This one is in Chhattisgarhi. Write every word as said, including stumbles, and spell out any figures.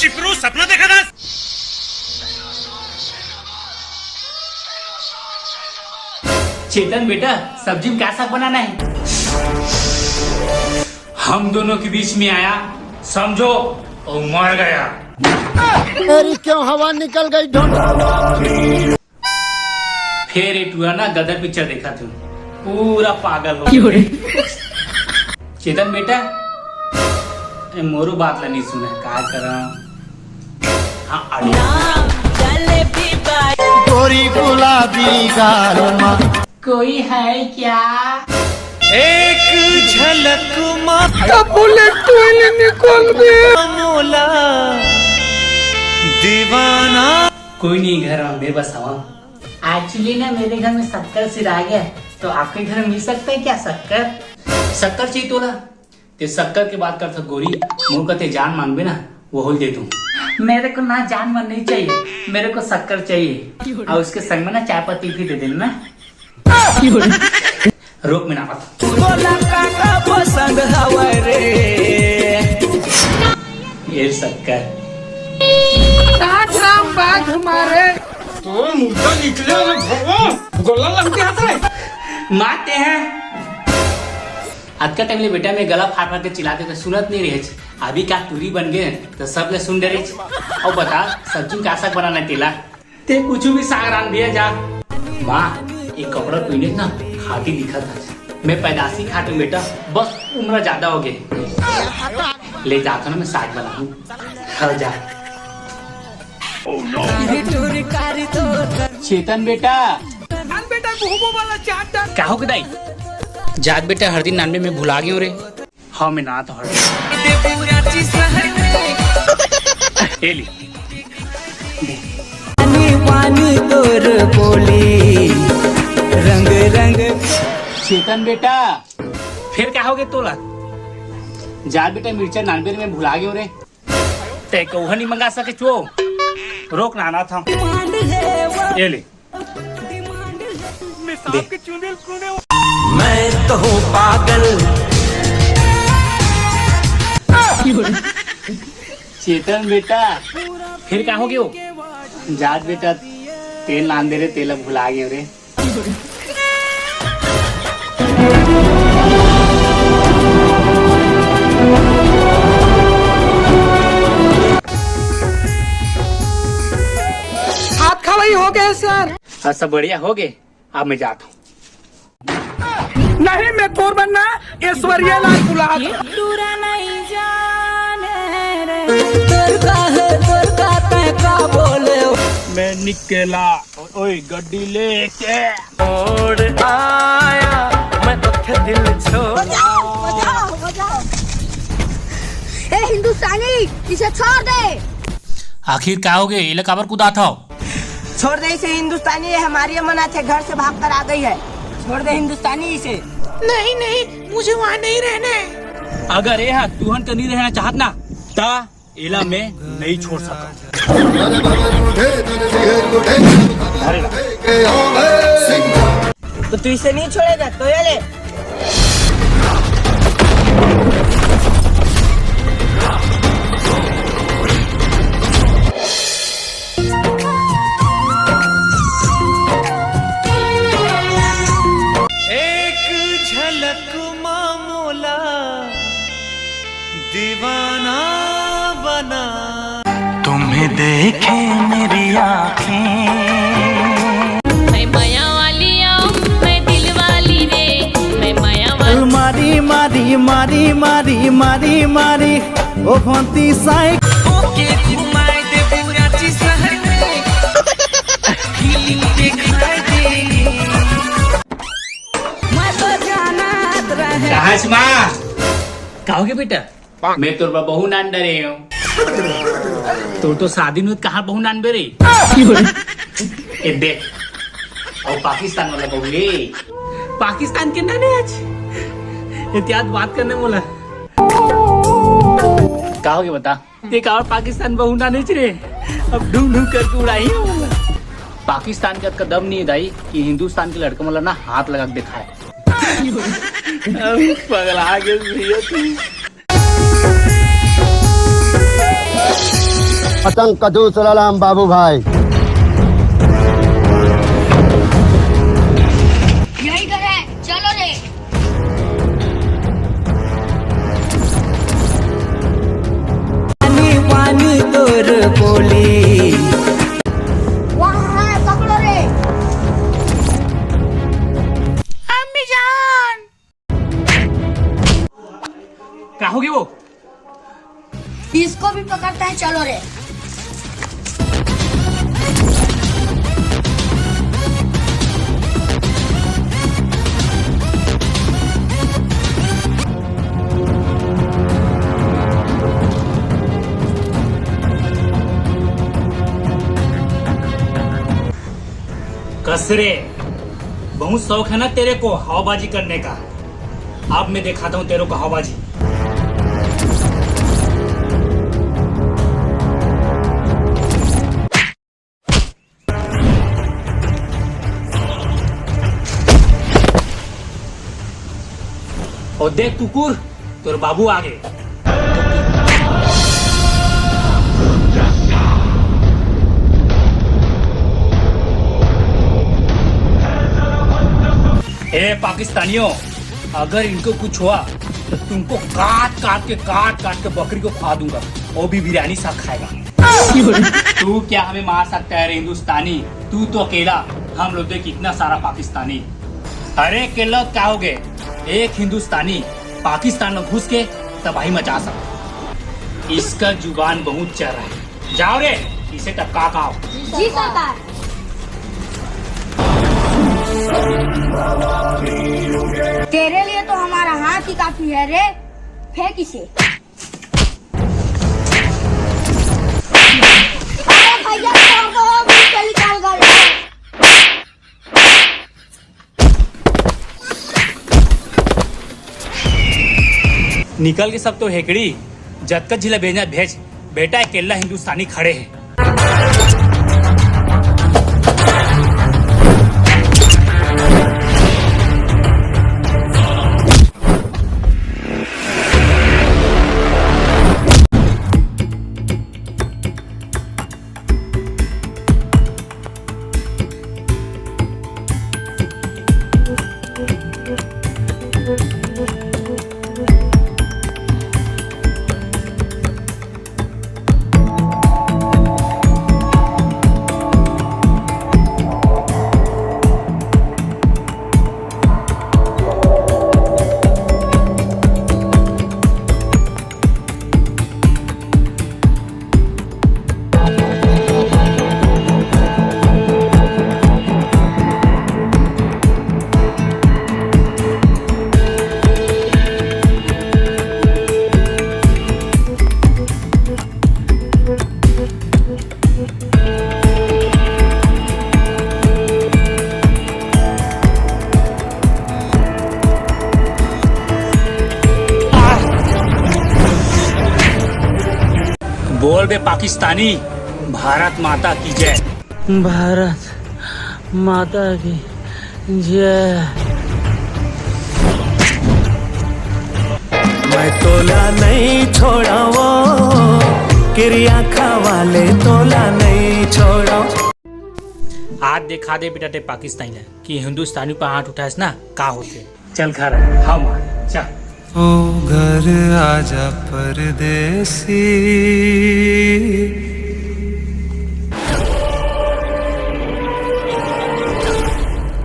सपना देखा था। चेतन बेटा, सब्जी में क्या साग बनाना है? हम दोनों के बीच में आया, समझो, और मर गया। अरे क्यों हवा निकल गई ढोंढ। फिर ये टूरा ना गदर पिक्चर देखा तू, पूरा पागल हो। चेतन बेटा, ए मोरो बात ला नहीं सुने, का करा? हाँ, आगे। गोरी गुलाबी गाल मा। कोई है क्या? एक झलक मा। बुलेट टोइले निकल गए। मोला दीवाना। कोई नहीं घर में, मैं बस आवा। एक्चुअली ना, मेरे घर में शक्कर सिरा गया है, तो आपके घर में मिल सकता है क्या शक्कर? शक्कर चाहिए तोला? ते शक्कर के बात करत गोरी, मोर कते जान मांगबे ना, वो होल दे दूं। मेरे को ना जान मन नहीं चाहिए, मेरे को शक्कर चाहिए, और उसके संग में ना चाय पत्ती भी दे देना। रोक में ना मत। बोला काका पसंद हवै रे। ये शक्कर। साठ राम बाघ मारे। तो मुद्दा निकले रे भगवान, गोला लग गया था। मारते हैं। अतका टाइम ले बेटा मैं गला फाड़ फाड़ के चिल्लाते तो सुनत नहीं रहे। अभी का टूरी बन गए तो सब ले सुन डरे। और बता, सब्जी में का साग बनाना है तेला? ते कुछ भी साग रांध दिया जा। माँ, एक कपड़ा पहने ना खाटी दिखा था। मैं पैदाशी खाट में बेटा, बस उम्र ज्यादा हो गई। ले जाता ना मैं साग बनाऊं। खा जा। चेतन बेटा। अन बेटा, मुहबो वाला चाट डाल। का हो गए दाई? जात बेटा, हर दिन नानबे में भुला गयो रे। हाँ, मैं ना तो हर। ए ली। पानी, पानी तोर बोली, रंग, रंग। चेतन बेटा, फिर का हो गए तोला? जात बेटा, मिर्चा नानबे में भुला गयो रे। ते कौहा नहीं मंगा सके छो। रोक ना, ना था। ये ले। दे। मैं तो हूँ पागल। चेतन बेटा, फिर का हो गयो? जात बेटा, तेल नान दे रे, तेल अब भुला गयो रे। हाथ खवाई हो गए सर। हाँ, सब बढ़िया हो गए। अब मैं जाता हूँ। नहीं, मैं तोर बनना ऐश्वर्या लाल बुलात। ये टूरा नहीं जाने रे। तोर का है, तोर का तै का बोले हो? मैं निकला, ओए गड्डी लेके। छोड़ आया मैं उठे दिल छोड़। बजाओ, बजाओ, बजाओ। ए हिंदुस्तानी, इसे छोड़ दे। आखिर का हो गए? ये ले काबर कुदात हव? छोड़ दे इसे हिंदुस्तानी, ये हमारी अमानत है, घर से भाग कर आ गई है। छोड़ दे हिंदुस्तानी इसे। नहीं, नहीं, मुझे वहाँ नहीं रहना है। अगर ये हा तुहन का नहीं रहना चाहत ना, ता एला मैं नहीं छोड़ सकता। तो तू इसे नहीं छोड़ेगा तो ये ले। एक झलक मा मोला दीवाना बना। तुम्हें देखे मेरी आँखें। मैं मया वाली आऊं, मैं दिल वाली रे, मैं मया वाली। मारी, मारी, मारी, मारी, मारी, मारी, ओ भंती साई। ओके, घुमाए दे पूरा ची शहर में, फीलिंग दिखाई देंगे। मैं तो जानत रहे। कहाँ से माँ? का हो गया बेटा? मैं तोर बर बहू नान डरे हूँ। तोर तो शादी नुत कहाँ बहू नान बेरे? ए देख, और पाकिस्तान वाला बहू रे। पाकिस्तान के नाने आज एहतियात बात करने बोला। का हो गया बता? एक और पाकिस्तान बहू नाने रे। अब ढूंढ ढूंढ करके उड़ाई है बोला। पाकिस्तान के अतका दम नहीं है दाई कि हिंदुस्तान के लड़का मन ला ना हाथ लगा के दिखाए। अब पगला गए भैया तू। पतंग का दूसरा नाम बाबू भाई। यही घर है, चलो रे। पानी पानी तोर बोली। वहाँ है, पकड़ो रे। अम्मी जान। क्या होगी वो? इसको भी पकड़ता है, चलो रे। कस रे, बहुत शौक है ना तेरे को हवाबाजी करने का। अब मैं दिखाता हूँ तेरे को हवाबाजी। और देख कुकुर, तोर बाबू आ गए। ए पाकिस्तानियों, अगर इनको कुछ हुआ तो तुमको काट काट के, काट काट के बकरी को खवा दूंगा, वो भी बिरयानी साथ खाएगा। तू क्या हमें मार सकता है रे हिंदुस्तानी? तू तो अकेला, हम लोग देख इतना सारा पाकिस्तानी। अरे केल्ला, क्या हो गए? एक हिंदुस्तानी पाकिस्तान में घुस के तबाही मचा सकता है। इसका जुबान बहुत चर है। जाओ रे, इसे टपका खाओ। जी सरकार। तेरे लिए तो हमारा हाथ ही काफी है रे, फेंक इसे। अरे भैया, छोड़ दो, मुझे निकाल गए। निकल के सब तो हेकड़ी, जतका जिला भेजना भेज, बेटा अकेला हिंदुस्तानी खड़े हैं। बोल बे पाकिस्तानी, भारत माता की जय। भारत माता की जय। मैं तोला नहीं छोड़ावो, किरिया खावा ले तोला नहीं छोड़ावो। आज दिखा दे बेटा ते पाकिस्तानी ला कि हिंदुस्तानी पर हाथ उठाएस ना का होथे। चल घर, हम आ, चल। ओ घर आजा परदेसी।